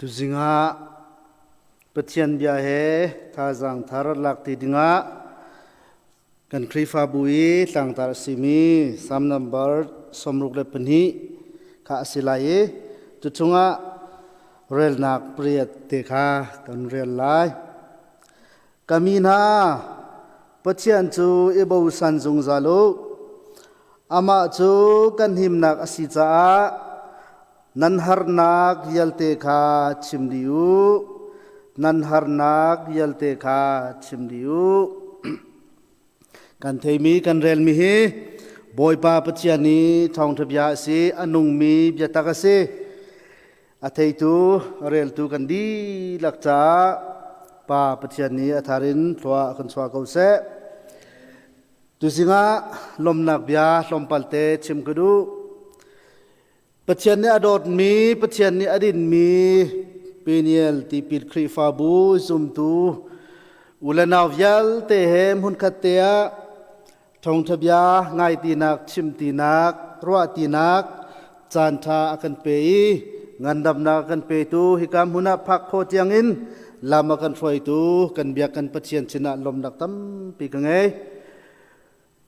Tuzing ah Pathian bia he thazaang thar lak ti dingah kan Khrihfabu i tlangtar a simi Psalm number 62 kha a si lai i cu chungah relnak pariat te kha kan rel lai. Ka mi hna, Pathian cu i bosan zungzal u. Amah cu kan himnak a si caah nan harnak vialte kha chim dih u. Nan harnak vialte kha chim dih u. Kan theimi kan relmi hi Bawipa Pathian i thawngṭha bia a si, a nungmi biatak a si. A theitu, a reltu kan dihlak caah Pa Pathian nih a thar in thlua a kan chuah ko seh. Tuzing ah lawmhnak bia tlawmpal te chim ka duh. Pathian nih a dawtmi, Pathian nih a dinmi Peniel tipil Khrihfabu zumtu u le nau vialte he hmunkhat te ah Thawngṭha bia ngaitinak, chimtinak, ruahtinak caanṭha a kan pe i ngandamnak a kan petu hika hmun ah phak khawh tiangin lam a kan hruaitu kan biak kan Pathian sinah lawmnak tampi ka ngei.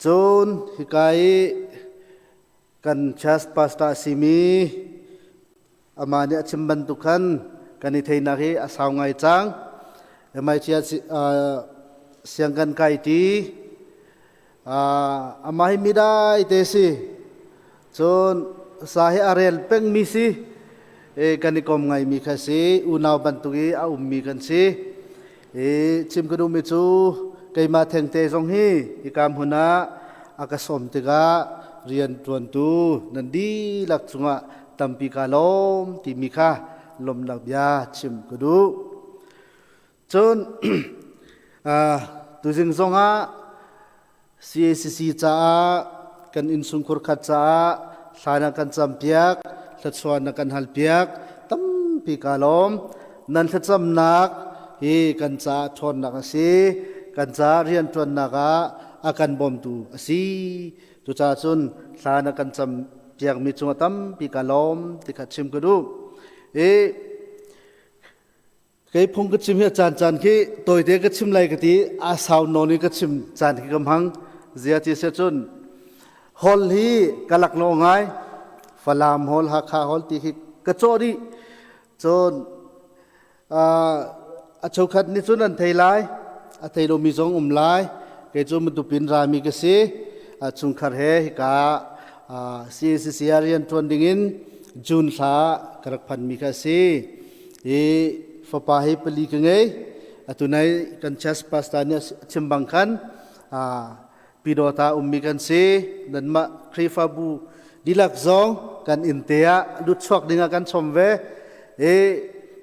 Cun hika i kan church pastor a simi Amah nih a chim bantuk khan kan i theinak hi a sau ngai cang. Maicia siang kan kai ti. Amah hi midai te si. Cun sa hi a rel pengmi si. Kan i kom ngaimi kha si. Unau bantuk i a ummi kan si. I chim ka duhmi cu keimah thengte zong hi hika hmun ah a ka sawm tikah rian ṭuantu nan dihlak cungah tampi kaa lawm timi kha lawmhnak bia chim ka duh. Cun tuzing zongah CACC caah kan innchungkhur khat caah thla na kan campiak, thluachuah na kan halpiak, tampi kaa lawm. Nan thlacamnak hi kan caah ṭhawnnak a si, kan caah rianṭuannak ah a kan bawmtu a si. Cucaah cun thla na kan campiakmi cungah tampi kaa lawm ti kha chim ka duh. I Kei phung ka chim hi a caan caan khi tawite ka chim lai ka ti a sau nawn i ka chim caan khi ka hmang zia ti se cun hol hi ka lak lo ngai Falam hol Hakha hol ti khi ka cawh dih cun a chokhat nih cun an thei lai a thei lomi zong um lai kei cu Matupin rami ka si chungkhar he hika CACC rian ṭuan dingin June thla ka rak phanmi kha a si Hi fapa hi pali ka ngei. Atu nai kan church pastor nih a chim bang khan Pidawta ummi kan si. Nanmah Khrihfabu dihlak zong kan inn te ah lut chuak ding ah kan chom ve. I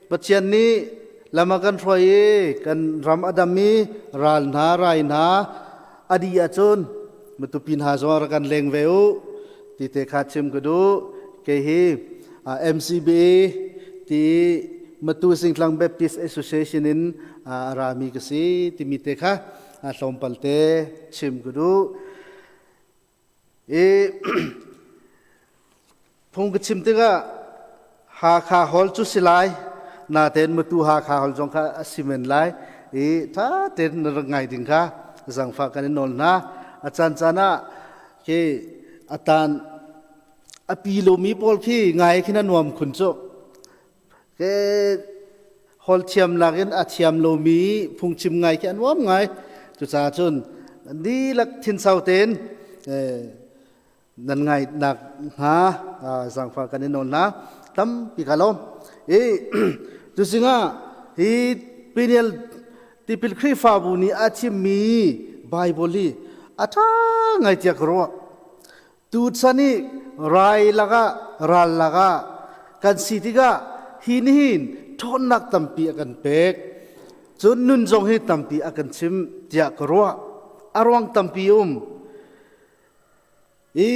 Pathian nih lam a kan hruai i kan ram a dam i ral hna rai hna a dih ahcun Matupi hna zong rak kan leng ve u ti te kha chim ka duh. Kei hi MCBA ti Matu Singtlang Baptist Association in a rami ka si timi te kha tlawmpal te chim ka duh. I phung ka chim tikah Hakha hall cu si lai natein Matu Hakha hall zong kha a si men lai i tha tein na rak ngai ding kha zangfah kan i nawl hna. A caan caan ah khi a tan a pi lomi pawl khi ngai khin a nuam khun cu ke hol thiam nakin a thiam lomi phungchim ngai khi a nuam ngai cucaah cun dihlak thinsau tein nan ngai nak hnga zangfah kan i nawl hna tampi ka lawm i tusingah hi Peniel tipil Khrihfabu nih a chimmi Bible hi a ṭha ngai tiah ka ruah Tuchan i rai lakah ral lakah kan si tikah hi nihin ṭhawnnak tampi a kan pek. Cun nun zong hi tampi a kan chim tiah ka ruah. A ruang tampi um. I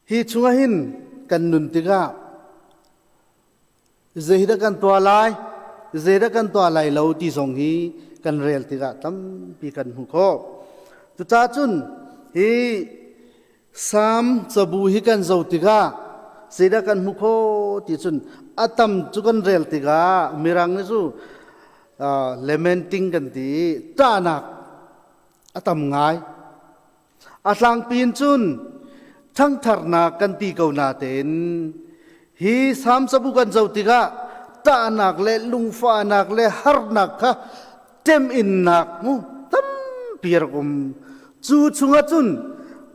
hi chungah hin kan nun tikah Zeidah kan tuah lai, zeidah kan tuah lai lo ti zong hi kan rel tikah tampi kan hmuh khawh. Cucaah cun hi Salm cabu hi kan zoh tikah Zeidah kan hmu kho ti cun a tam cu kan rel tikah Mirang nih cu lamenting kan ti i ṭahnak a tam ngai. A tlangpi in cun ṭhangtharnak kan ti ko natein hi Salm cabu kan zoh tikah ṭahnak le lungfahnak le harnak kha ṭem-innak mu tampi a rak um. Cu chungah cun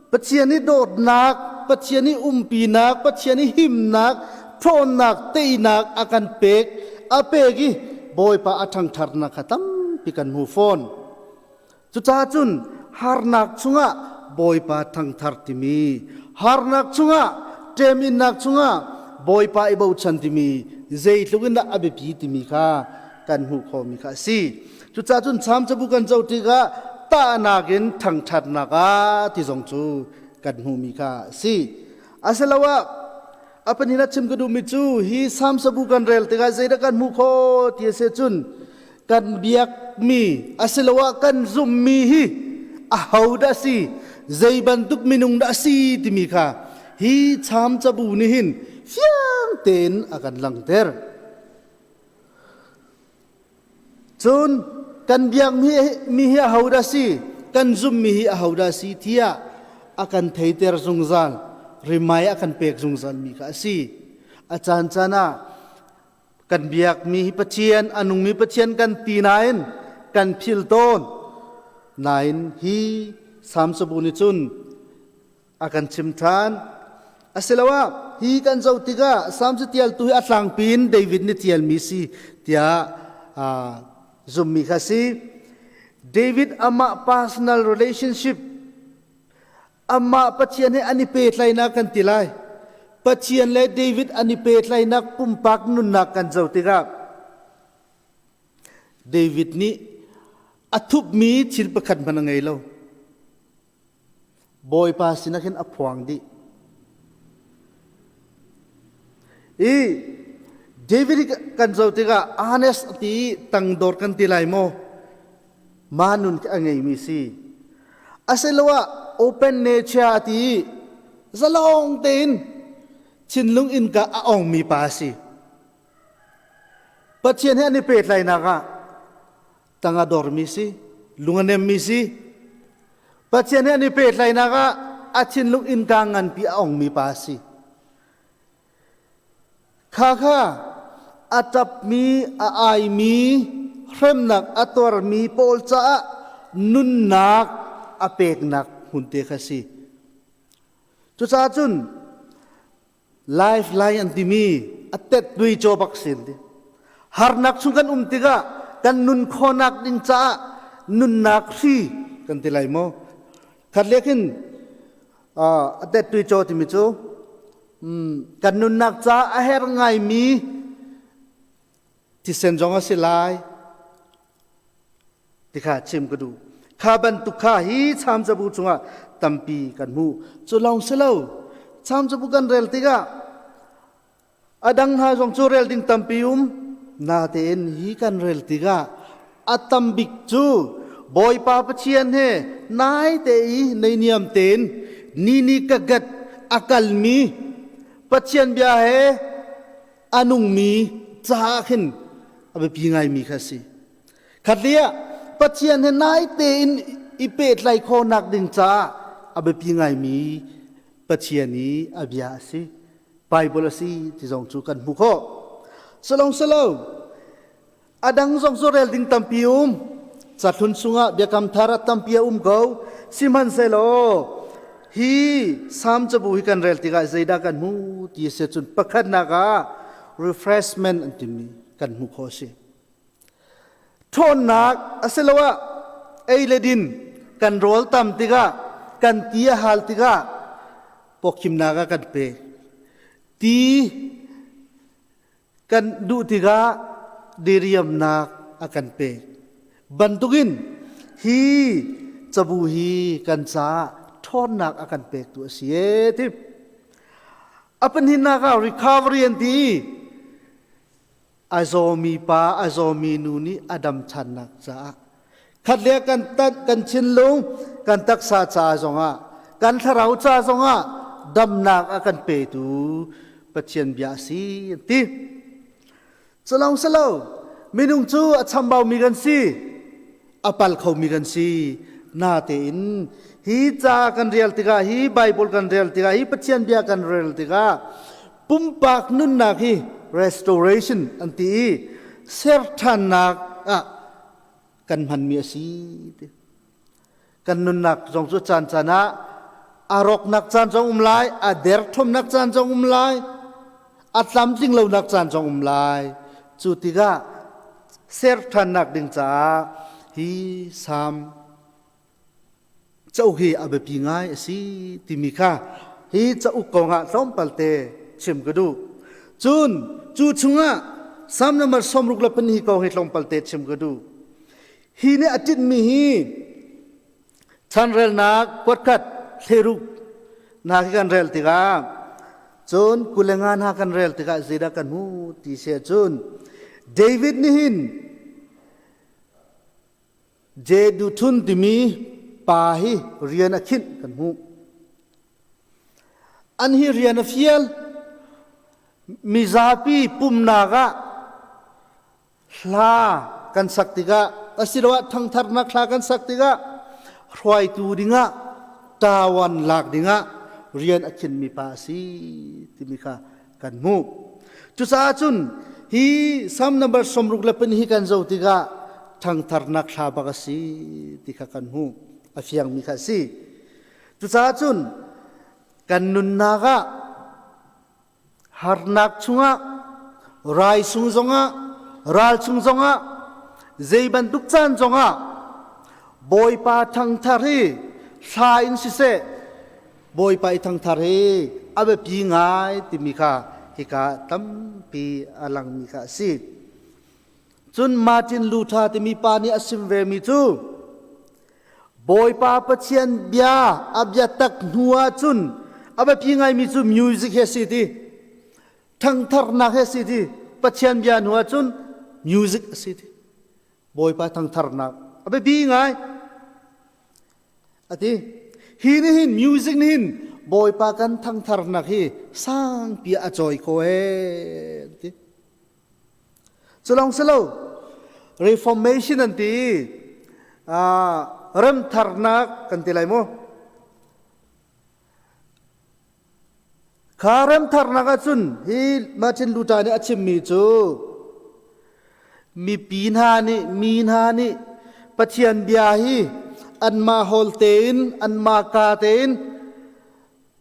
Pathian i dawtnak, Pathian i umpinak, Pathian i himnak, ṭhawnnak, teinak a kan pek, a pek i Bawipa a ṭhangṭharnak kha tampi kan hmu fawn. Cucaah cun harnak chungah Bawipa thangthar timi, harnak chungah ṭeminnak chungah Bawipa i bochan timi zeitluk in dah a biapi timi kha kan hmuh khawhmi kha a si. Cucaah cun Salm cabu kan zoh tikah tahnak in thangṭhatnak ah ti zong cu kan hmuhmi kha a si. Asiloah a panin a chim ka duhmi cu hi Salm cabu kan rel tikah zeidah kan hmuh khawh ti a si cun kan biakmi asiloah kan zumhmi hi aho dah si zei bantuk minung dah si timi kha hi cham cabu nih hin fiang tein a kan langhter. Cun kan biakmi mi hi aho dah si kan zumhmi hi aho dah si tiah a kan theiter zungzal rimai a kan pek zungzal mi kha a si. A caan caan ah Kan biakmi hi Pathian, a nungmi Pathian kan ti nain kan phil tawn. Nain hi Salm cabu nih cun a kan chim ṭhan. Asiloah hi kan zoh tikah Salm catialtu hi a tlangpi in David nih tialmi si tiah zummi kha si. David amah personal relationship Amah Pathian he an i pehtlaihnak kan ti lai. Pathian le David an i pehtlaihnak pumpak nunnak kan zoh tikah David nih a thupmi thil pakhat hmanh a ngei lo. Bawipa sinah khin a phuang dih. I David kan zoh tikah honest ti tangdor kan ti lai maw? Mah nun a ngeimi si. Asiloah open nature ti i zalong tein thinlung innka a ongmi pa a si. Pathian he an i pehtlainak ah tang a dormi si, lung a nemmi si. Pathian he an i pehtlainak ah a thinlung innka nganpi a ongmi pa a si. Khakha a ṭapmi, a aimi, hremnak a tuarmi pawl caah nunnak a peknak hmunte kha si. Cucaah cun lifeline an timi a tet tui caw bak sin ti. Harnak chung kan um tikah kan nun khawhnak ding caah nunnak hri kan ti lai maw? Khat le khin a tet tui caw timi cu kan nunnak ca a her ngaimi thisen zong a si lai ti kha chim ka duh. Kha bantuk kha hi Salm cabu chungah tampi kan hmuh. Cu lawng si lo, Salm cabu kan rel tikah a dang hna zong cu rel ding tampi um natein hi kan rel tikah a tam bik cu Bawipa Pathian he nai te i neiniam tein ni ni ka gat a kalmi Pathian bia he a nungmi caah khin a biapi ngaimi kha a si. Khatli ah Pathian he nai tein i pehtlaih khawhnak ding caah a biapi ngaimi Pathian i a bia a si. Bible a si ti zong cu kan hmuh khawh. Salong salo A dang zong cu rel ding tampi um. Cahlun chungah biakam thar ah tampi a um ko. Sihmanhsehlaw hi Salm cabu hi kan rel tikah zeidah kan hmu ti a si cun pakhatnak ah refreshment an timi kan hmuh khawh a si. Ṭhawnnak asiloah ei le din kan rawl tam tikah kan ti a hal tikah pawkhimnak a kan pek. Ti kan duh tikah diriamnak a kan pek bantukin hi cabu hi kan caah ṭhawnnak a kan pektu a si e ti a pahnihnak ah recovery an ti a zawmi pa a zawmi nu nih a dam ṭhannak caah khat le kan kan thinlung kan taksa ca zongah kan thlarau ca zongah damnak a kan petu. Pathian bia a si an ti. Culong silo minung cu a chambau mi kan si, a pal kho mi kan si. Natein hi ca kan rel tikah, hi Bible kan rel tikah, hi Pathian bia kan rel tikah pumpak nunnak hi restoration an ti i serṭhannak ah kan hmanmi a si ti. Kan nunnak zong cu caan caan ah a rawknak caan zong um lai, a derthawmnak caan zong um lai, a tlamtling lonak caan zong um lai. Cu tikah serṭhannak ding caah hi Salm cauk hi a biapi ngai a si timi kha hi cauk kongah tlawmpal te chim ka duh. Cun cu chungah Salm number 64 kong hi tlawmpal te chim ka duh. Hi nih a tinhmi hi chanrelnak kuatkhat thleruk hna khi kan rel tikah cun 25 hna kan rel tikah zeidah kan hmu ti si ahcun David nih hin Jeduthun timi pa hi rian a khinh kan hmuh. An hi rian a fial. Mizapi pumnak ah hla kan sak tikah asiloah thangtharnak hla kan sak tikah hruaitu dingah tawan lak dingah rian a khinmi pa a si timi kha kan hmuh. Cucaah cun hi Salm number 64 hi kan zoh tikah thangtharnak hla bak a si ti kha kan hmuh. A fiangmi kha a si. Cucaah cun kan nunnak ah harnak chungah rai sung zongah ral chung zongah zei bantuk caan zongah Bawipa thangthar hi hla in siseh Bawipa i thangthar hi a biapi ngai timi kha hika tampi a langmi kha a si. Cun Martin Luther timi pa nih a sim vemi cu Bawipa Pathian bia a biatak hnu ahcun a biapi ngaimi cu music hi a si ti thangtharnak hi a si ti Pathian bia hnu ahcun music a si ti Bawipa thangtharnak a biapi ngai a ti. Hi nih hin music nih hin Bawipa kan thangtharnak hi sangpi a cawi ko ee ti. Culong silo Reformation an ti remtharnak kan ti lai mu. Kha remtharnak ahcun hi Martin Luther nih a chimmi cu mipi hna nih mi hna nih Pathian bia hi anmah hawl tein anmah ka tein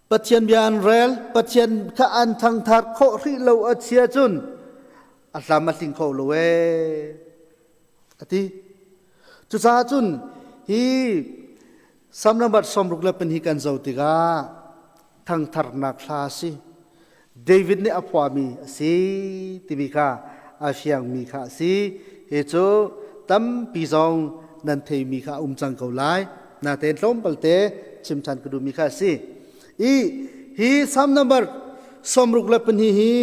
Pathian bia an rel Pathian kha an thangthar khawh hrih lo a chia cun a hlam a tling kho lo ee a ti. Cucaah cun hi Salm number 62 kan zoh tikah thangtharnak hla a si. David nih a phuahmi a si timi kha a fiangmi kha a si. Hi cu tampi zong nan theimi kha a um cang ko lai. Natein tlawmpal te chim ṭhan ka duhmi kha a si. I hi Salm number 62 hi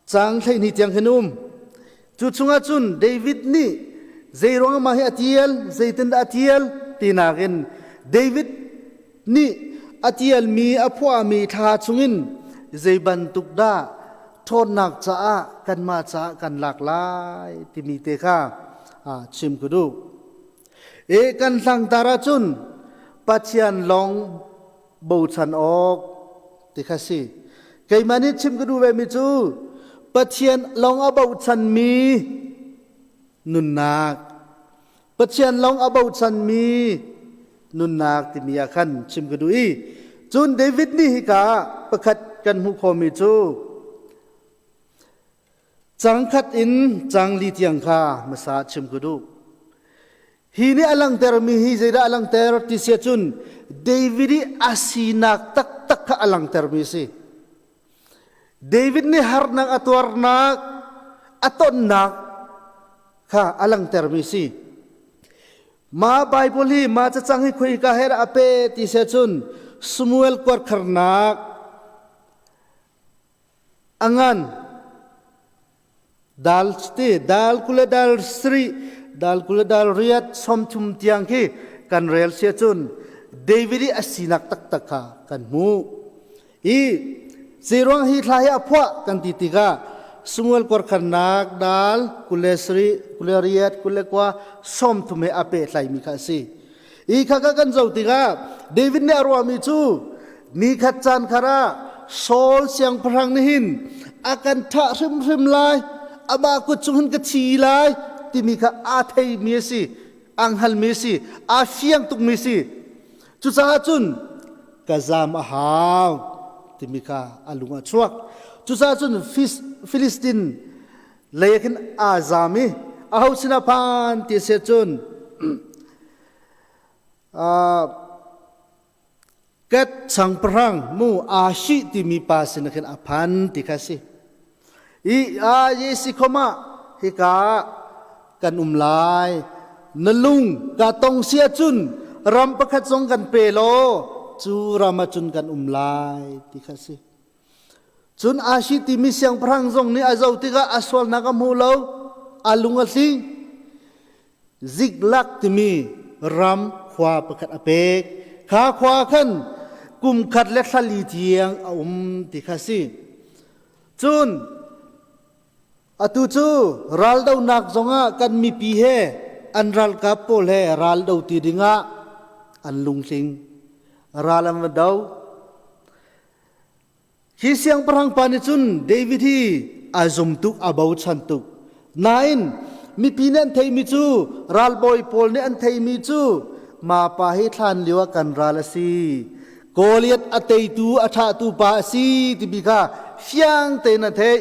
Caang 12 tiang hin um. Cu chungah cun David nih zeiruang mah hi a tial, zeitindah a tial tinak in David nih a tialmi a phuahmi thla chungin zei bantuk dah ṭhawnnak caah kanmah caah kan lak lai timi te kha chim ka duh. E kan hlangtar ahcun Pathian lawng bochan awk ti kha si. Keimah nih chim ka duh vemi cu Pathian lawng a bochanmi nunnak, Pathian lawng a bochanmi nunnak timi ah khan chim ka duh i cun David nih hika pakhat kan hmuh khawhmi cu cangkhat in cangli tiang kha hmasa chim ka duh. Hi nih a langhtermi hi zeidah a langhter ti si ahcun David i a sinak taktak kha a langhtermi a si. David nih harnak a tuarnak, a tonnak kha a langhtermi a si. Mah Bible hi mah cacang hi khuika he dah a pe ti si ahcun Samuel kuarkharnak a ngan Dal ti dal 20 le dal 70 dal 20 le dal 8 30 tiang khi kan rel sia cun David i a sinak taktak kha kan hmuh. I zeiruang hi thla hi a phuah kan ti tikah Samuel kuarkhannak dal 23 20 21 30 he a pehtlaimi kha a si. I kha ka kan zoh tikah David nih a ruahmi cu ni khat caan khat ah Saul siangpahrang nih hin a kan thah hrimhrim lai, amah kut chung hin ka thi lai timi kha aa theimi a si, aa hngalmi a si, aa fiang tukmi a si. Cucaah cun ka zam a hau timi kha a lung a chuak. Cucaah cun Filistin lei ah khin aa zam i aho sinah phan ti a si cun Kat sangpahrang mu Ashi timi pa sinah khin a phan ti kha si. I a Yesi khoma hika kan um lai na lung ka tong si ahcun ram pakhat zong kan pe law cu ram ahcun kan um lai ti kha si. Cun Ashi timi siangpahrang zong nih a zoh tikah a sualnak a hmu lo, a lung a hling. Ziklag timi ram khua pakhat a pek. Kha khua khan kum khat le thla li tiang a um ti kha si. Cun atu cu raldonak zongah kan mipi he an ralkap pawl he raldo ti dingah an lungtling. Ral an va do. Hi siangpahrang pa nih cun David hi a zum tuk, a bochan tuk. Nain mipi nih an theimi cu ralbawi pawl nih an theimi cu ma pa hi thlan lio ah kan ral a si. Goliath a teitu, a thahtu pa a si timi kha fiang tein an theih.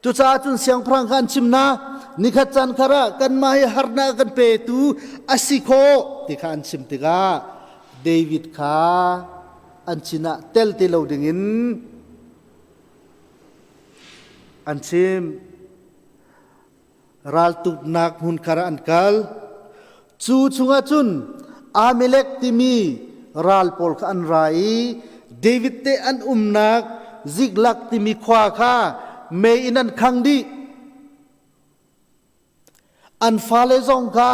Cucaah cun siangpahrang kha an chim na, nikhat caan khat ah kanmah hi harnak a kan petu a si khawh ti kha an chim tikah David kha an sinah tel ti lo dingin an chim. Raltuknak hmunkhar ah an kal. Cu chungah cun Amalek timi ral pawl kha an ra i David te an umnak Ziklag timi khua kha mei in an khang dih. An fale zong kha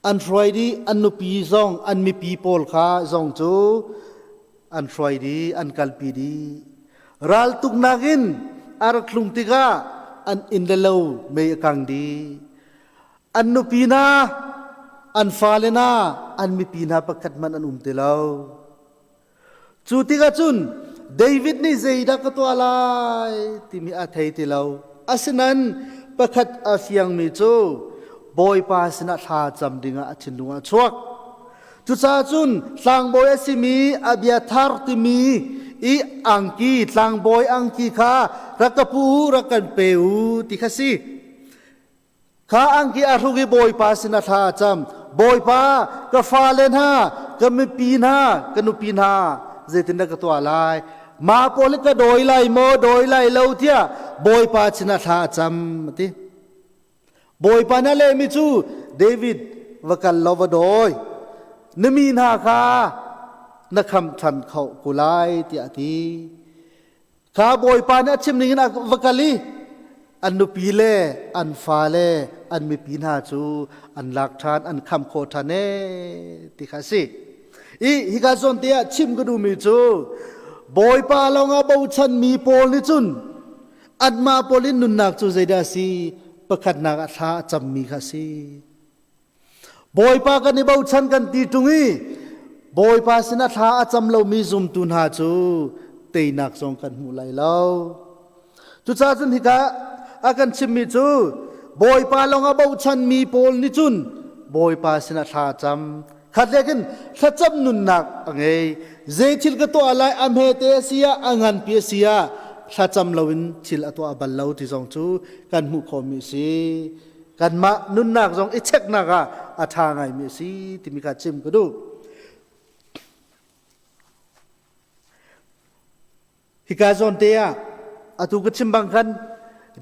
An hruai dih, an nupi zong, an mipi pawl kha zong cu an hruai dih, an kalpi dih. Raltuknak in a rak tlung tikah an inn le lo mei a kang dih. An nupi hna, an fale hna, an mipi hna pakhat hmanh an um ti lo. Cu tikah cun David nih zeidah ka tuah lai timi a thei ti lo. Asinain pakhat a fiangmi cu Bawipa sinah thla cam dingah a thinlung ah a chuak. Cucaah cun tlangbawi a simi Abiathar timi i angki tlangbawi angki kha rak ka pu u, rak kan pe u ti kha si. Kha angki a hruk i Bawipa sinah thla a cam. Bawipa, ka fale hna, ka mipi hna, ka nupi hna, zeitindah ka tuah lai? Mah pawl hi ka dawi lai maw, dawi lai lo tiah Bawipa sinah thla a cam a ti. Bawipa nih a lehmi cu David va kal law va dawi. Na mi hna kha na khamh ṭhan kho ko lai tiah a ti. Kha Bawipa nih a chim ning in a va kal i an nupi le an fale an mipi hna cu an lak ṭhan an kham khawh ṭhan ee ti kha a si. I hika zawn te ah chim ka duhmi cu Bawipa lawng ah bochanmi pawl nih cun anmah pawl in nunnak cu zeidah a si pakhatnak ah thla a cammi kha a si. Bawipa kan i bochan kan ti ṭung i Bawipa sinah thla a cam lomi zumtu hna cu teinak zong kan hmu lai lo. Cucaah cun hika a kan chimmi cu Bawipa lawng a bochanmi pawl nih cun Bawipa sinah thla a cam. Khat le khin thlacam nunnak a ngei. Zei thil ka tuah lai a hmete a si ah a nganpi a si ah thlacam loin thil a tuah bal lo ti zong cu kan hmuh khawhmi a si. Kanmah nunnak zong i cheknak ah a ṭha ngaimi a si timi kha chim ka duh. Hika zawn te ah atu ka chim bang khan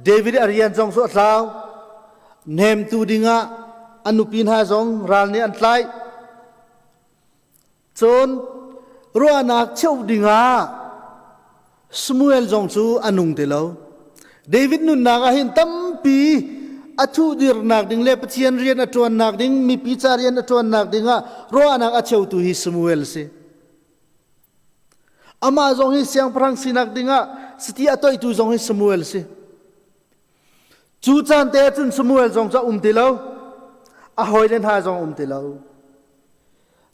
David a rian zong cu a tlau. Hnemtu dingah a nupi hna zong ral nih an tlaih. Cun ruahnak cheuh dingah Samuel zong cu a nung ti lo. David nunnak ah hin tampi a thuhdirnak ding le Pathian rian a ṭuannak ding, mipi ca rian a ṭuannak dingah ruahnak a cheutu hi Samuel si. Amah zong hi siangpahrang sinak dingah sati a toihtu zong hi Samuel si. Cu caan te cun Samuel zong cu a um ti lo. A hawile hna zong um ti lo.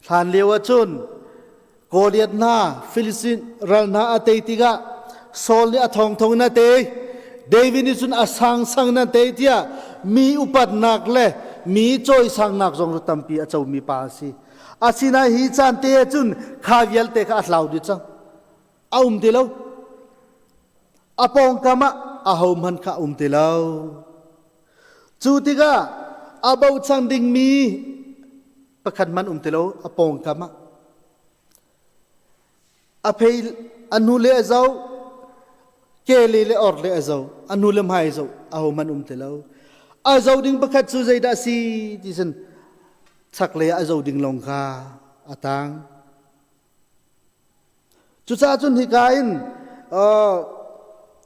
Hlan lio ahcun Goliath hna Filistin ral hna a tei tikah Saul nih a thongthong in a tei. David nih cun a sangsang in a tei tiah mi upatnak le mi cawisangnak zong cu tampi a comi pa a si. Asinain hi caan te ahcun kha vialte kha a hlau dih cang. A um ti lo. A pawngkam ah ahohmanh kha a um ti lo. Cu tikah a bochan dingmi pakhat hmanh um ti lo a pawngkam ah. A phei a hnu le a zoh, ke le le or le a zoh, a hnu le hmai a zoh, ahohmanh um ti lo. A zoh ding pakhat cu zeidah a si ti sin chaklei ah a zoh ding lawng kha a tang. Cucaah cun hika in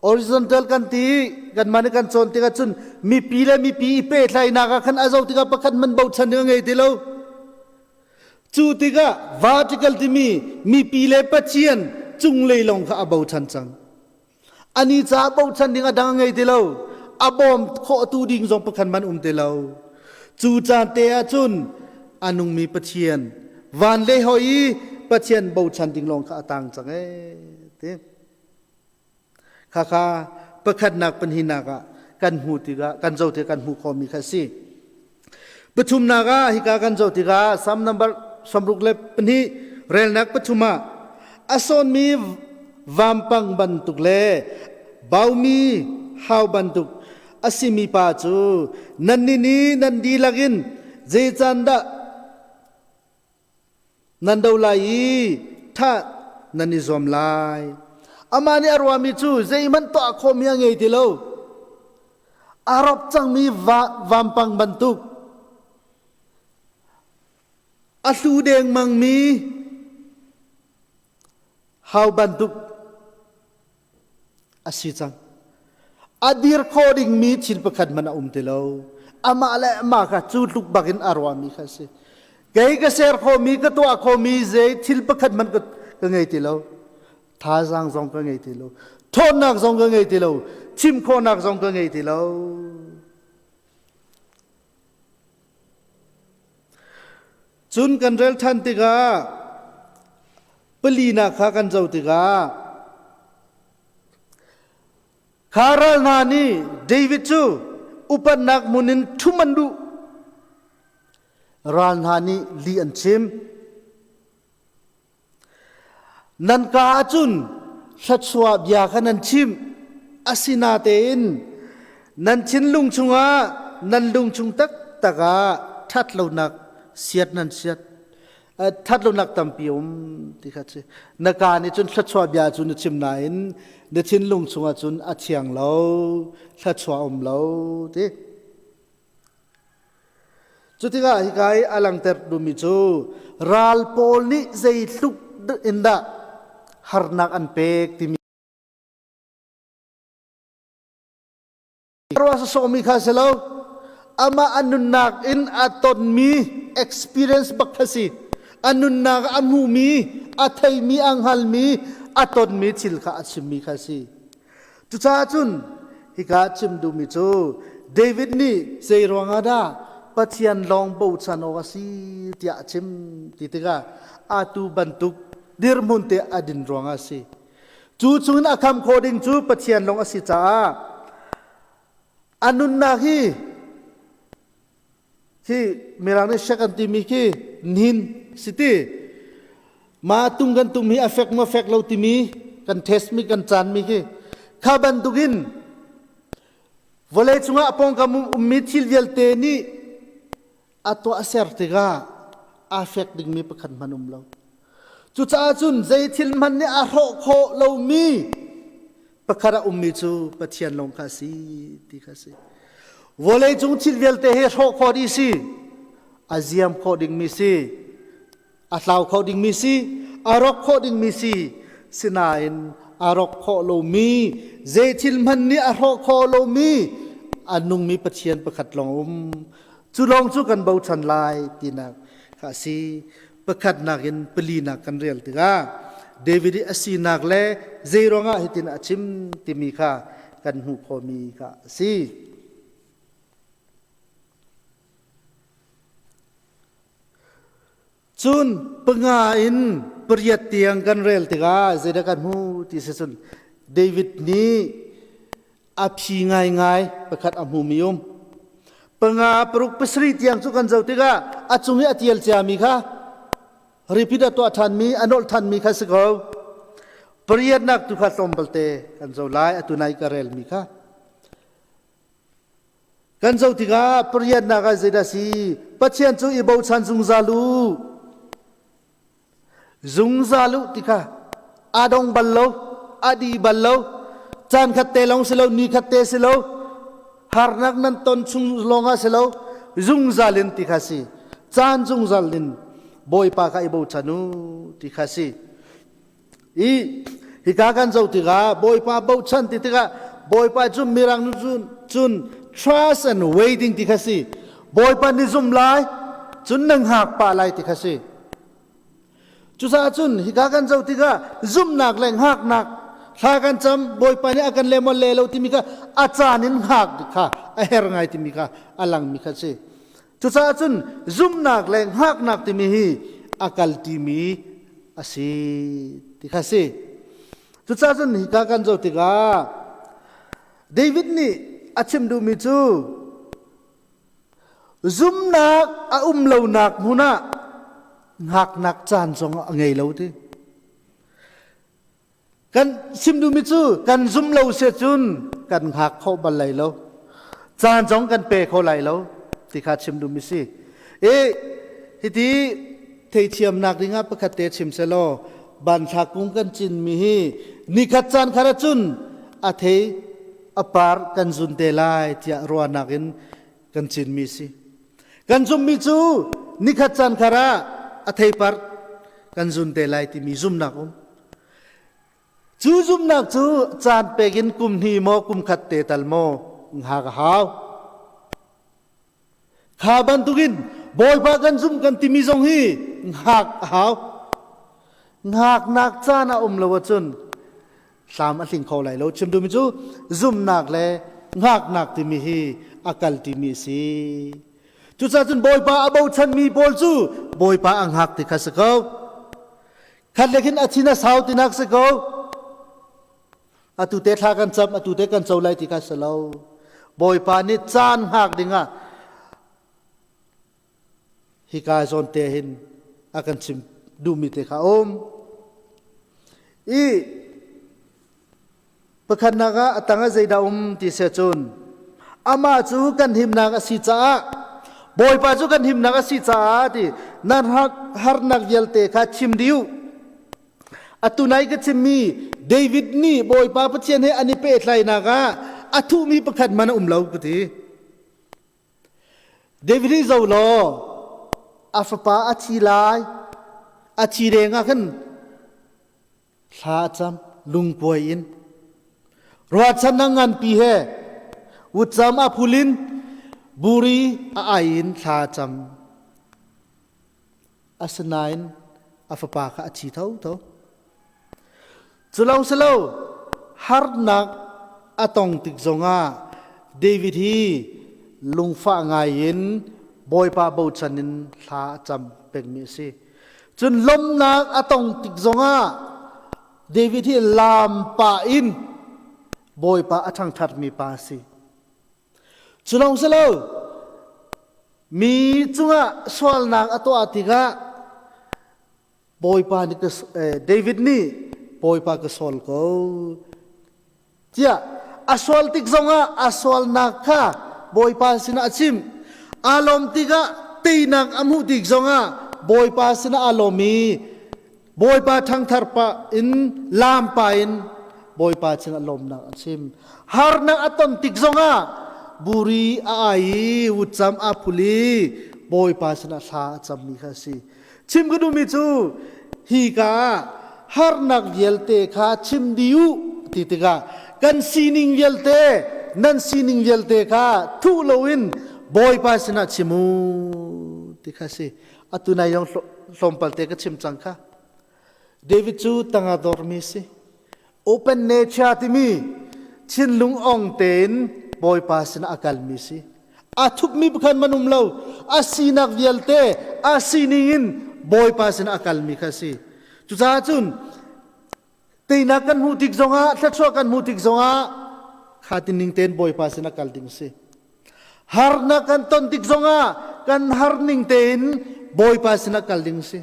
horizontal kan ti kanmah nih kan cawn tikah cun mipi le mipi i pehtlaihnak ah khan a zoh tikah pakhat hmanh bochan ding a ngei ti lo. Cu tikah vertical timi mipi le Pathian cunglei lawng kha a bochan cang. Ani caah bochan ding a dang a ngei ti lo. A bawm khawhtu ding zong pakhat hmanh um ti lo. Cu caan te ah cun a nungmi Pathian van le hoi i Pathian bochan ding lawng kha a tang cang ee ti. Khakha pakhatnak pahnihnak ah kan hmu tikah kan zoh tikah kan hmuh khawhmi kha a si. Pathumnak ah hika kan zoh tikah Psalm number 62 relnak pathum ah a sawnmi vampang bantuk le baumi hau bantuk a simi pa cu nannih nih nan dihlak in zei can dah nan do lai i thah nan i zuam lai. Amah nih a ruahmi cu zeihmanh tuah khawhmi a ngei ti lo. A rop cangmi vampang bantuk a hlu dengmangmi hau bantuk a si cang. A dir khawh dingmi thil pakhat hmanh a um ti lo. Amah le amah kha cu tluk bakin a ruahmi kha a si. Kei ka ser khawhmi, ka tuah khawhmi zei thil pakhat hmanh ka ngei ti lo. Thazaang zong ka ngei ti lo. Ṭhawnnak zong ka ngei ti lo. Chim khawhnak zong ka ngei ti lo. Cun kan rel ṭhan tikah palinak kha kan zoh tikah kha ral hna nih David cu upatnak hmun in ṭhum an duh. Ral hna nih lih an chim. Nan kaa ahcun thluachuah bia kha nan chim. Asinatein nan thinlung chungah nan lungchung taktak ah ṭhatlonak siat nan siat. Ṭhatlonak tampi um ti kha si. Na kaa nih cun thluachuah bia cu na chim nain na thinlung chungah cun a thiang lo, thluachuah um lo ti. Cutikah hika i a langhter duhmi cu ral pawl nih zeitluk in dah harnak an pek timi ruah sawsawhmi kha si lo. Amah a nunnak in a tonmi experience bak kha si. A nunnak a hmuhmi, a theimi, a hngalmi, a tonmi thil kha a chimmi kha si. Cucaah cun hika chim duhmi cu David nih zei ruangah dah Pathian lawng bochan awk a si tiah a chim ti tikah atu bantuk dirhmun te a din ruangah a si. Cu chungin a kham khawh ding cu Pathian lawng a si caah a nunnak hi khi Mirang nih shek an timi khi nin si ti ma tung kan tum hi a fek maw fek lo timi kan test mi kan caan mi khi kha bantukin vawlei cungah a pawngkam ummi thil vialte nih a tuah ser tikah a fek dingmi pakhat hmanh um lo. Cucaah cun zei thil hmanh nih a hrawh khawh lomi pakhat a ummi cu Pathian lawng kha a si ti kha a si. Vawlei cung thil vialte hi hrawh khawh dih si, a ziam khawh dingmi si, a tlau kho dingmi si, a rawk khawh dingmi si, sinain a rawk khawh lomi, zei thil hmanh nih a hrawh khawh lomi a nungmi Pathian pakhat lawng um. Cu lawng cu kan bochan lai tinak kha a si. Pakhatnak in palinak kan rel tikah David i a sinak le zei ruangah hitin a chim timi kha kan hmuh khawhmi kha a si. Cun panga in pariat tiang kan rel tikah zeidah kan hmu ti si cun David nih a phi ngaingai pakhat a hmumi um. Panga paruk pasarih tiang cu kan zoh tikah a cung i a tial ciami kha repeat a tuah ṭhanmi a nolh ṭhanmi kha si ko. Pariatnak tu kha tlawmpalte kan zoh lai atu nai ka relmi kha. Kan zoh tikah pariatnak ah zeidah si? Pathian cu i bochan zungzal u. Zungzal u ti kha a dong bal lo, a di bal lo. Caan khat te lawng si lo, ni khat te si lo. Harnak nan ton chung lawng ah si lo, zungzal in ti kha si. Caan zungzal in Bawipa kha i bochan u ti kha si. I hika kan zoh tikah Bawipa bochan ti tikah Bawipa cu mirang cun cun trust and waiting ti kha si. Bawipa ni zum lai cun na hngak pah lai ti kha si. Cucaah cun hika kan zoh tikah zumhnak le hngaknak thla kan cam Bawipa nih a kan le maw le lo timi kha a caan in hngak kha a her ngai timi kha a langmi kha si. Cucaah cun zumhnak le hngaknak timi hi a kalṭimi a si ti kha si. Cucaah cun hika kan zoh tikah David nih a chim duhmi cu zumhnak a um lonak hmun ah hngaknak caan zong a ngei lo ti. Kan chim duhmi cu kan zum lo si cun kan hngak kho bal lai lo. Caan zong kan pe kho lai lo ti kha chim duhmi si. E hiti theithiamnak dingah pakhat te chim selaw banthla kung kan cinmi hi nikhat caan khat ahcun a thei a par kan zun te lai tiah ruahnak in kan cinmi si. Kan zummi cu nikhat caan khat ah a theipar kan zun te lai timi zumnak um. Cu zumnak cu caan pek in kum hnih maw kum khat te tal maw hngak a hau. Kha bantukin Bawipa kan zum kan timi zong hi hngak a hau. Hngaknak caan a um lo ahcun tlam a tling kho lai lo. Chim duhmi cu zumnak le hngaknak timi hi a kal timi a si. Cucaah cun Bawipa a bochanmi pawl cu Bawipa a hngak ti kha si ko. Khat le khin a thin a sau tinak si ko. Atu te thla kan cam, atu te kan co lai ti kha si lo. Bawipa nih caan hngak dingah hika zawn te hin a kan chim duhmi te kha um. I Pakhatnak ah a tang ah zeidah um ti si cun amah cu kan himnak a si caah Bawipa cu kan himnak a si caah ti nan harnak vialte kha chim dih u. Atu nai ka chimmi David nih Bawipa Pathian he an i pehtlaihnak ah a thuhmi pakhat man a um lo ka ti. David hi zo law a fapa a thi lai a thi deng ah khan Thla a cam lungkuai in. Ruahchannak nganpi he vutcam a phul in buri a ai in thla a cam. Asinain a fapa kha a thi thotho. Cu lawng si lo, harnak a tong tik zongah David hi lungfah ngai in Bawipa bochan in thla a cam pengmi a si. Cun lawmhnak a tong tik zongah David hi laam pah in Bawipa a ṭhangṭhatmi pa a si. Cu lawng si lo, mi cungah sualnak a tuah tikah Bawipa nih David nih Bawipa ka sual ko tiah a sual tik zongah a sualnak kha Bawipa sinah a chim. Aa lawm tikah teinak a hmuh tik zongah Bawipa sinah aa lawm i Bawipa ṭhangthar pah in laam pah in Bawipa sinah lawmnak a chim. Harnak a ton tik zongah buri a ai i vutcam aa phul i Bawipa sinah thla a cammi kha a si. Chim ka duhmi cu hi ka ah harnak vialte kha chim dih u ti tikah kan sining vialte nan sining vialte kha thuh loin Bawipa sinah chim u ti kha si. Atu nai yong tlawmpal te ka chim cang kha. David cu tanga dormi si. Open nature timi thinlung ong tein Bawipa sinah a kalmi si. A thupmi pakhat man um lo. A sinak vialte a sining in Bawipa sinah a kalmi kha si. Cucaah cun teinak kan hmuh tik zongah thluachuah kan hmuh tik zongah kha tining tein Bawipa sinah kal ding si. Harnak kan ton tik zongah kan har ning tein Bawipa sinah kal ding si.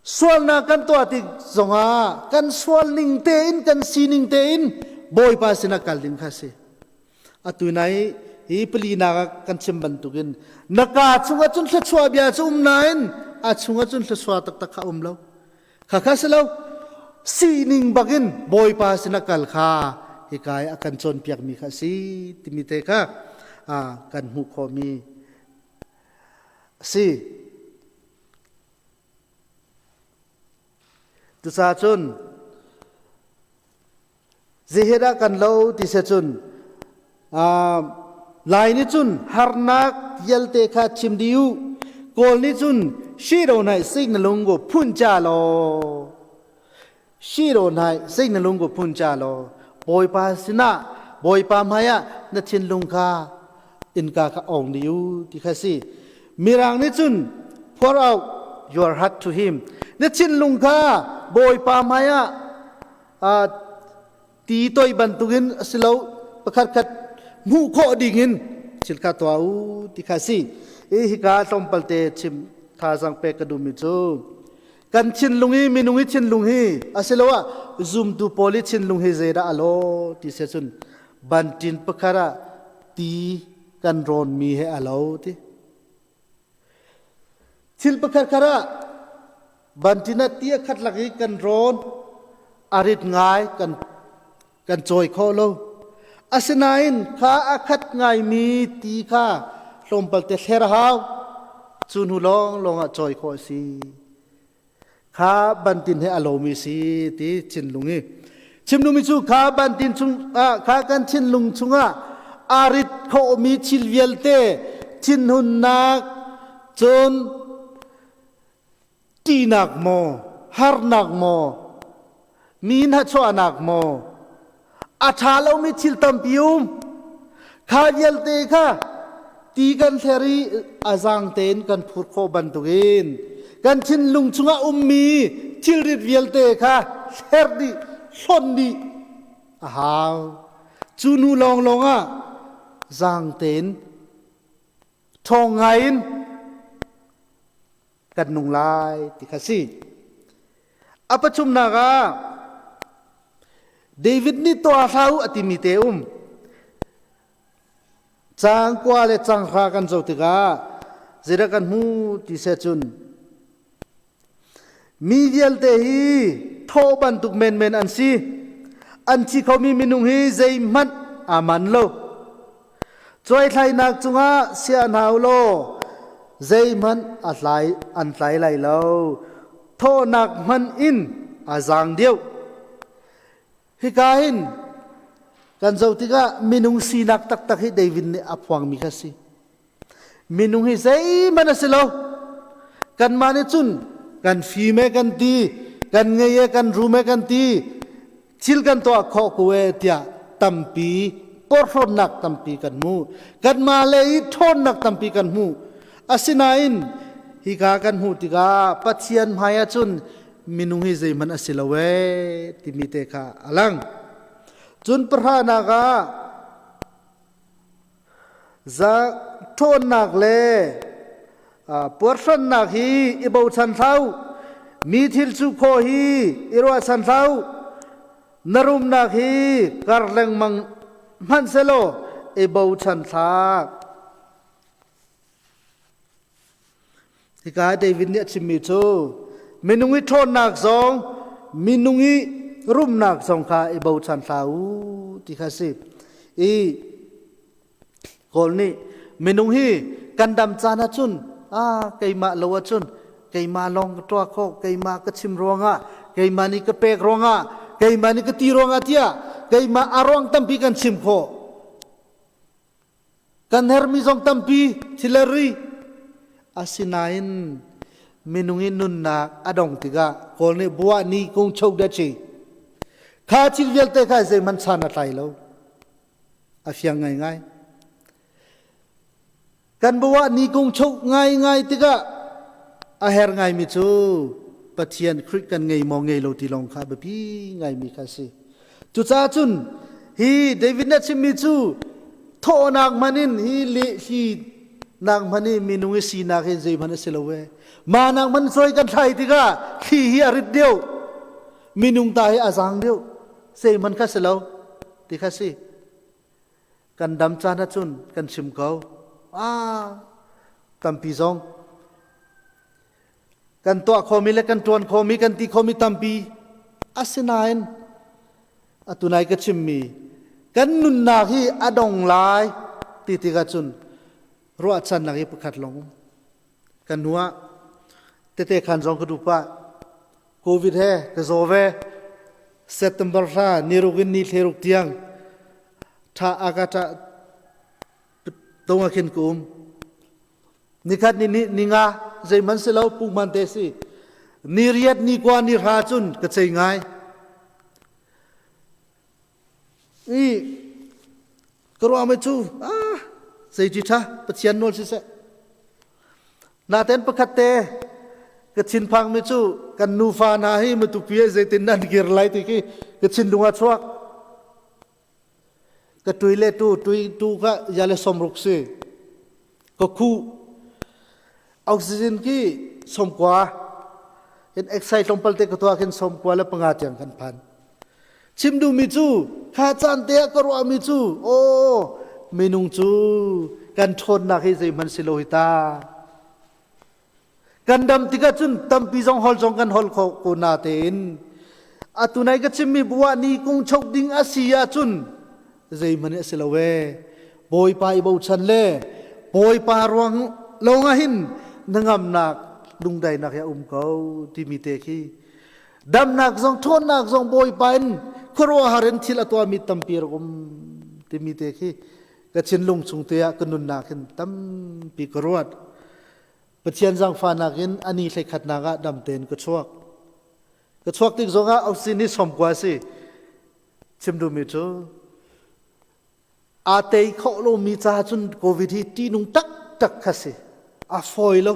Sualnak kan tuah tik zongah kan sual ning tein kan sining tein Bawipa sinah kal ding kha si. Atu nai hi palinak ah kan chim bantukin na ka chungah cun thluachuah bia cu um nain a chungah cun thluachuah taktak kha um lo. Kha kha si lo. Sining bakin Bawipa sinah kal kha hika i a kan cawnpiakmi kha si timi te kha kan hmuh khawhmi a si. Cucaah cun zeihe dah kan lo ti se cun Lai nih cun harnak vialte kha chim dih u. Kawl nih cun shi ro nai sing na lung go phun cha law shi ro nai sing na lung go phun cha law Bawipa sinah Bawipa hmaiah na thinlung kha innka kha ong dih u ti kha si. Mirang nih cun pour out your heart to him. Na thinlung kha Bawipa hmaiah ti toi bantukin a si lo pakhat khat hmuh khawh dingin thil kha tuah u ti kha si. I hika tlawmpalte chim thazaang pek ka duhmi cu kan thinlung hi minung i thinlung hi asiloah zumtu pawl i thinlung hi zeidah a law ti se cun bantin pakhat ah ti kan rawnmi he a lo ti. Thil pakhat khat ah bantin ah ti a khat lak i kan rawn a rit ngai kan kan cawi kho lo. Asinain kha a khat ngaimi ti kha tlawmpal te thler a hau. Cu hnu lawng lawng ah cawi khawh a si. Kha bantin he a lomi si ti thinlung i chimlungmi cu kha bantin chung ah kha kan thinlung chungah a rit khawhmi thil vialte thinhunnak cun ṭihnak maw harnak maw mi hnahchuahnak maw a ṭha lomi thil tampi um kha vialte kha ti kan thler i a zaang tein kan phur khawh bantukin kan thinlung chungah ummi thilrit vialte kha thler dih hlonh dih a hau. Cu nu lawnglawng ah zaang tein ṭhawng ngai in kan nung lai ti kha si. A pathumnak ah David nih tuah hlah u a timi te um. Caang kua le caang hra kan zoh tikah zeidah kan hmu ti seh cun mi vialte hi thaw bantuk menmen an si. An thi khomi minung hi zeihmanh aa man lo. Cuaithlainak cungah sia hna u law zeihmanh a hlai an tlai lai lo. Thawhnak hmanh in a zaang deuh. Hika hin kan zoh tikah minung sinak taktak hi David nih a phuangmi kha si. Minung hi zeihmanh a si lo. Kanmah nih cun kan fim e kan ti, kan ngei e kan rum e kan ti, thil kan tuah khawh ko e tiah tampi porhlawtnak tampi kan hmu. Kanmah le i ṭhawnnak tampi kan hmu. Asinain hika kan hmuh tikah Pathian hmai ah cun minung hi zeihmanh a si lo ee timi te kha a lang. Cun pahranak ah Za ṭhawnnak le puarhrannak hi i bochan hlah u. Mi thil cu khawh hi i ruahchan hlah u. Na rumnak hi kar lengmang hmanh sehlaw i bochan hlah. Hika David nih a chimmi cu minung i ṭhawnnak zong minung i rumnak zong kha i bochan hlah u ti kha a si. I Kawl nih minung hi kan dam caan ahcun ah keimah lo ahcun keimah lawng ka tuah khawh keimah ka chim ruangah keimah nih ka pek ruangah keimah nih ka ti ruangah tiah keimah a ruang tampi kan chim khawh. Kan hermi zong tampi thil a ri. Asinain Minung i nunnak a dong tikah Kawl nih buah ni kung cho da chi. Kha thil vialte kha zeihmanh san a tlai lo. A fiang ngaingai. Kan buah ni kung cho ngaingai tikah a her ngaimi cu Pathian Khrih kan ngei maw ngei lo ti lawng kha biapi ngaimi kha si. Cucaah cun hi David nih a chimmi cu thawhnak hman in hi le hi nak hman i minung i sinak hi zeihmanh a si lo e. Mah nak hman soi kan thlai tikah thli hi a rit deuh. Minung ta hi a zaang deuh. Zeihmanh kha si lo ti kha si. Kan dam caan ahcun kan chim ko. Ah, tampi zong kan tuah khomi le kan ṭuan khomi kan ti khomi tampi asinain atu nai ka chimmi kan nunnak hi a dong lai ti tikah cun ruahchannak hi pakhat lawng kan hnu ah tete khan zong ka duh pah covid he ka zaw ve September hla niruk in ni thleruk tiang tha aka ta tonga khin ka um Nikhat ni ni ninga zeihmanh si lo punghman te si. Ni riat ni kua ni hra cun ka cei ngai. I ka ruah mai cu ah zei ti tha Pathian nawl siseh. Naten pakhat te ka thinphang mi cu kan nufa hna hi matupi ai zeitin nan kir lai ti khi ka thinlung ah chuak. Ka tui le tu tui tu kha ya le 60 si. Ka khu oxygen ki 90 in exercise tlawmpal te ka tuah khin 95 tiang kan phan. Chim duhmi cu kha caan te ah ka ruahmi cu aw minung cu kan ṭhawnnak hi zeihmanh si lo hi ta. Kan dam tikah cun tampi zong hol zong kan hol kho ko natein atu nai ka chimmi buah ni kung chok ding a si ahcun zeihmanh a si lo ee. Bawipa i bochan le Bawipa ruang lawng ah hin na ngamnak lungdainak hi a um ko timi te khi damnak zong ṭhawnnak zong Bawipa in khuaruahhar in thil a tuahmi tampi rak um timi te khi ka thinlung chung te ah ka nunnak hin tampi ka ruat. Pathian zaangfahnak in a ni hleikhatnak ah dam tein ka chuak. Ka chuak tik zongah oxygen hi 90 si. Chim duhmi cu aa tei khawh lomi ca cun COVID hi ṭihnung taktak kha si. A fawi lo.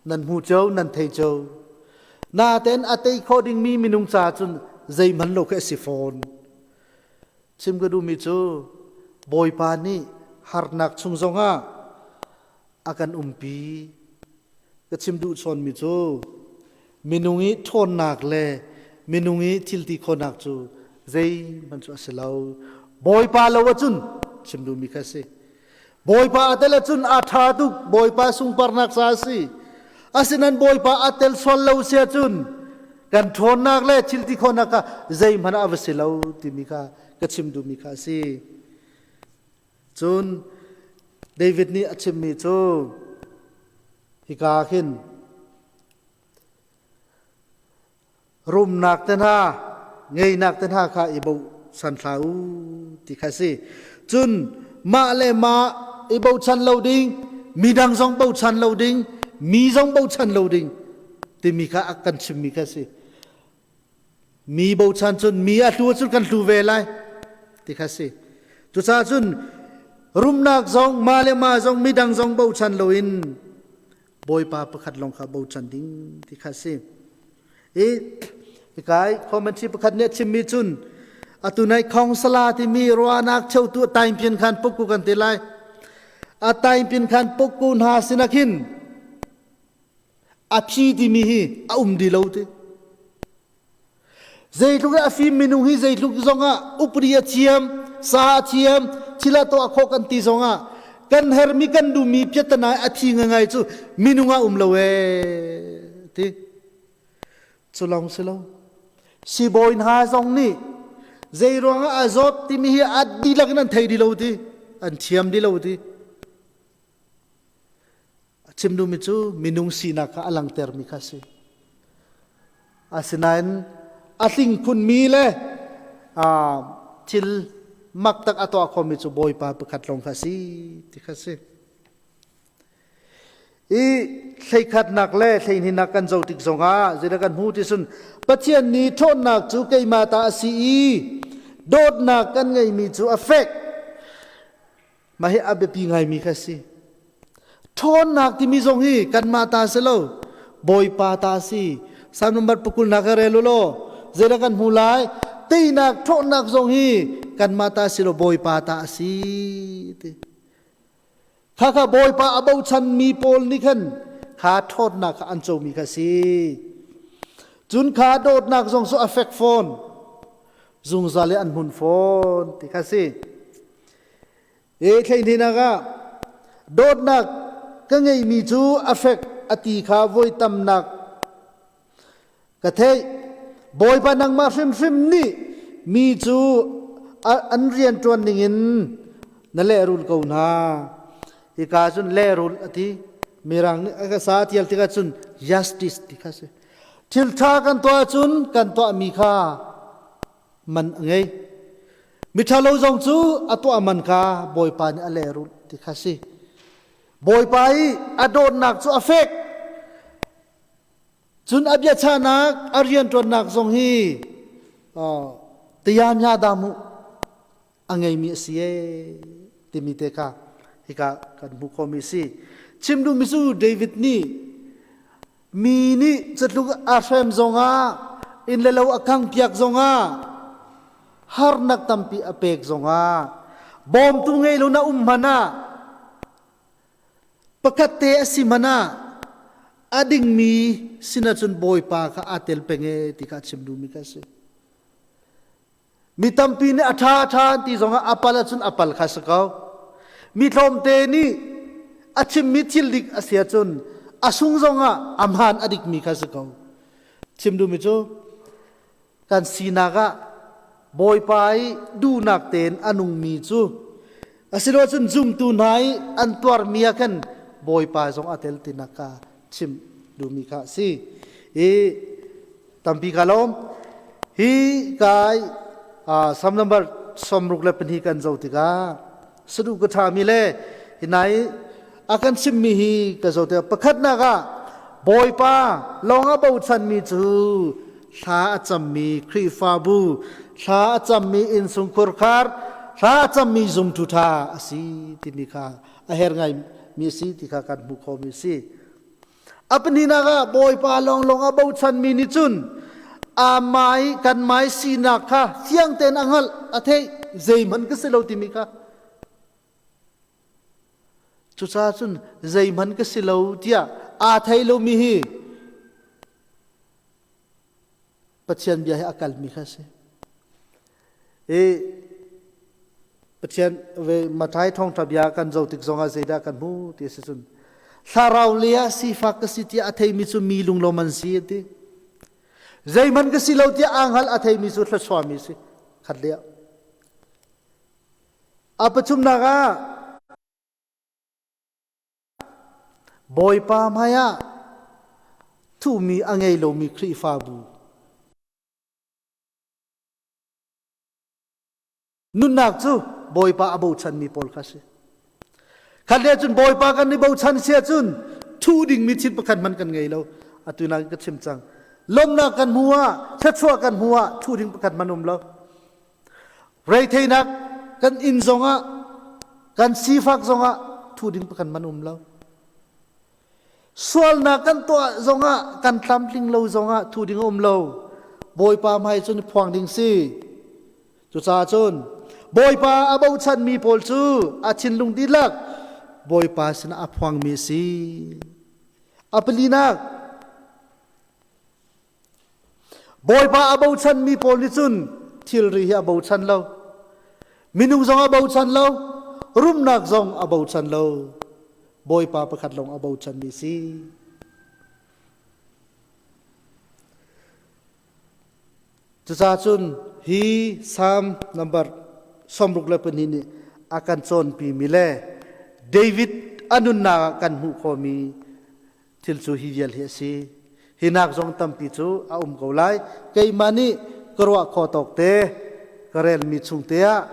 Nan hmu cio, nan thei cio. Natein a tei khawh dingmi minung ca cun zeihmanh lo khi a si fawn. Chim ka duhmi cu Bawipa nih harnak chung zongah a kan umpi. Ka chim duh chawnmi cu minung i ṭhawnnak le minung i thilti khawhnak cu zeihmanh cu a si lo. Bawipa lo ahcun chim duhmi kha a si. Bawipa a tel ahcun a ṭha tuk. Bawipa sungparnak ca a si. Asinain Bawipa a tel sual lo si ahcun kan ṭhawnnak le thilti khawhnak kha zeihmanh ah a va si lo timi kha ka chim duhmi kha a si. Cun David nih a chimmi cu hika khin rumnak te hna ngeinak te hna kha i bochan hlah u ti kha si. Cun mah le mah i bochan lo ding, midang zong bochan lo ding, mi zong bochan lo ding timi kha a kan chimmi kha si. Mi bochan cun mi a hlu cun kan hlu ve lai ti kha si. Cucaah cun rumnak zong mah le mah zong midang zong bochan loin Bawipa pakhat lawng kha bochan ding ti kha si. I kai commentary pakhat nih a chimmi cun atu nai khong sala timi ruahnak cheutu taingpin khan pukku kan ti lai. A taingpin khan pukku hna sinak hin a phi timi hi a um di lo ti. Zeitluk a fim minung hi zeitluk zongah upri a thiam, sa a thiam, thil a tuah khawh kan ti zongah kan hermi kan duhmi piatanai a thi ngangai cu minung ah um lo ee ti. Cu lawng si lo. Sibawi hna zong nih zei ruangah a zawt timi hi a dihlak in an thei di lo ti, an thiam di lo ti. A chim duhmi cu minung sinak kha a langtermi kha a si. Asinain a tling khunmi le thil maktak a tuah khomi cu Bawipa pakhat lawng kha a si ti kha a si. I thleikhatnak le thleihninak kan zoh tik zongah zeidah kan hmu ti cun Pathian nih ṭhawnnak cu keimah ta a si i dawtnak kan ngeihmi cu a fek. Mah hi a biapi ngaimi kha si. Ṭhawnnak timi zong hi kanmah ta si lo, Bawipa ta si. Salm number pakul nak rel u law zeidah kan hmu lai? Teinak ṭhawnnak zong hi kanmah ta si lo, Bawipa ta a si. Ti. Khakha Bawipa a bochanmi pawl nih khan kha ṭhawnnak kha an comi kha si. Cun kha dawtnak zong cu a fek fawn. Zungzal i an hmun fawn ti kha si. E thleihnihnak ah dawtnak ka ngeihmi cu a fek a ti kha voi tamnak ka theih. Bawipa nangmah hrimhrim nih mi cu an rian ṭuan ningin na lehrul ko hna. Hika cun lehrul a ti. Mirang nih a ka sa tial tikah cun justice ti kha si. Thil ṭha kan tuah ahcun kan tuahmi kha man a ngei. Miṭhalo zong cu a tuah man kha Bawipa nih a lehrulh ti kha si. Bawipa i a dawtnak cu a fek. Cun a biachahnak, a rianṭuannak zong hi tayamya damu a ngeimi a si ee timi te kha hika kan hmuh khawhmi a si. Chim duhmi cu David nih mi nih catluk a hrem zongah inn le lo a kangpiak zongah harnak tampi a pek zongah bawmtu ngei lo na um hmanh ah pakhat te a si hmanh ah a dingmi sinah cun Bawipa kha aa tel peng e ti kha a chim duhmi kha a si. Mi tampi nih a ṭha a ṭha an ti zongah a pal ahcun a pal kha si ko. Mi tlawmte nih a chimmi thil dik a si ahcun a sung zongah a hmaan a dikmi kha si ko. Chim duhmi cu kan sinak ah Bawipa i duhnak tein a nungmi cu asilo cun zumtu hna i an tuarmi ah khan Bawipa zong a tel tinak kha chim duhmi kha a si. I Tampi ka lawm. Hi kai Psalm number 62 kan zoh tikah sadu ka ṭhami le hi nai a kan chimmi hi ka zoh tikah pakhatnak ah Bawipa lawng a bochanmi cu thla a cammi Khrihfabu, thla a cammi innsungkhur khar, thla a cammi zumtu ṭha a si timi kha a her ngaimi a si ti kha kan hmuh khawhmi a si. A pahnihnak ah Bawipa lawnglawng a bochanmi nih cun a mai kan mai sinak kha fiang tein a hngalh, a theih, zeihmanh ka si lo timi kha. Cucaah cun zeihmanh ka si lo tiah aa thei lomi hi Pathian bia hi a kalmi kha a si. I Pathian ve Mathai thawngṭha bia kan zoh tik zongah zeidah kan hmu ti a si cun thlarau le ah sifak ka si tiah a theimi cu mi lunglawm an si an ti. Zeihmanh ka si lo tiah aa hngal a theimi cu thluachuahmi si. Khat le ah. A pathumnak ah Bawipa hmaiah thuhmi a ngei lomi Khrihfabu nunnak cu Bawipa a bochanmi pawl kha a si. Khat le cun Bawipa kan i bochan si ahcun thuh dingmi thil pakhat hmanh kan ngei lo. Atu nak ka chim cang. Lawmhnak kan hmu ah, thluachuah kan hmu ah thuh ding pakhat hmanh um lo. Reitheinak kan inn zongah kan sifak zongah thu ding pakhat man um lo. Sualnak kan tuah zongah kan tlamtling lo zongah thu ding um lo. Bawipa hmai cun phuang ding si. Cucaah cun Bawipa a bochanmi pawl cu a thinlung dihlak Bawipa sinah a phuangmi a si. A palinak Bawipa a bochanmi pawl nih cun thilri hi a bochan lo. Minung zong a bochan lo, rumnak zong a bochan lo. Bawipa pakhat lawng a bochanmi si. Cucaah cun hi Psalm number 62 nih a kan cawnpimi le David a nunnak ah kan hmuh khawhmi Thil cu hi vial hi a si. Hi nak zong tampi cu a um ko lai. Keimah nih ka ruah khawh tawk te, ka relmi chung te ah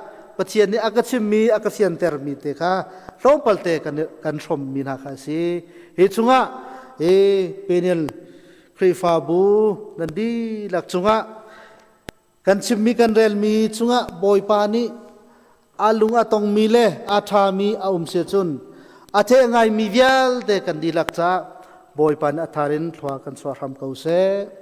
Pathian nih a ka chimmi a ka fiantermi te kha tlawmpal te kan kan hrawmmi hna kha a si. Hi chungah hi Peniel Khrihfabu nan dihlak cungah kan chimmi kan relmi chungah Bawipa nih a lung a tongmi le a ṭhami a um si cun a theh ngaimi vialte kan dihlak caah Bawipa nih a thar in thlua kan chuah hram ko seh.